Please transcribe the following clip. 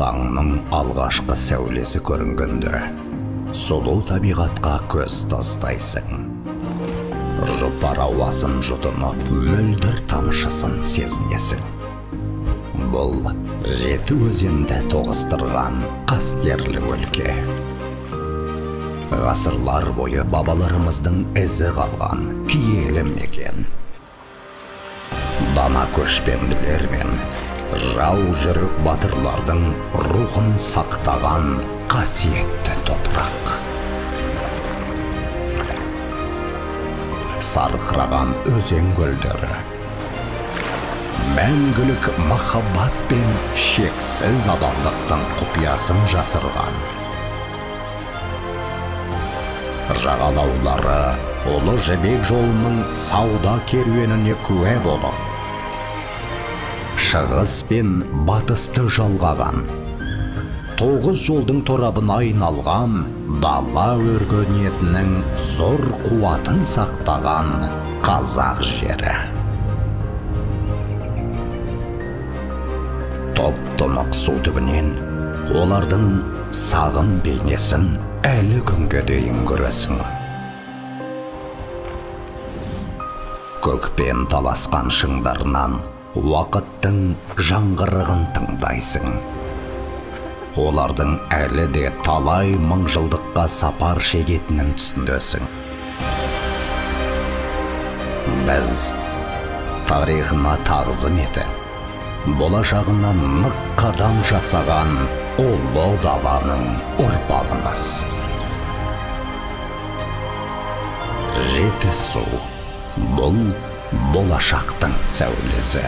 Таңның алғашқы сәулесі көрінгенде сұлу табиғатқа көз тастайсың. Жұпар ауасын жұтынып, мөлдір тамшысын сезінесің. Бұл жеті өзенді тоғыстырған қастерлі өлке. Ғасырлар бойы бабаларымыздың ізі қалған киелі мекен. Дана көшпенділер мен жау жүрек батырлардың рухын сақтаған қасиетті топырақ. Сарқыраған өзен көлдері, мәңгілік махаббат пен шексіз адалдықтың құпиясын жасырған. Жағалаулары Ұлы Жібек жолының сауда керуеніне куә болып, шығыс пен батысты жалғаған, тоғыз жолдың торабына айналған дала өркениетінің зор қуатын сақтаған қазақ жері. Топ-томақ су түбінен олардың сағым бейнесін әлі күнге дейін көресің. Көкпен таласқан шыңдарынан уақыттың жаңғырығын тыңдайсың. Олардың әлі де талай мыңжылдыққа сапар шегетінін түсінесің. Біз тарихына тағзым етіп, болашағына нық қадам жасаған ұлы даланың ұрпағымыз. Жетісу бұл болашақтың сәулесі.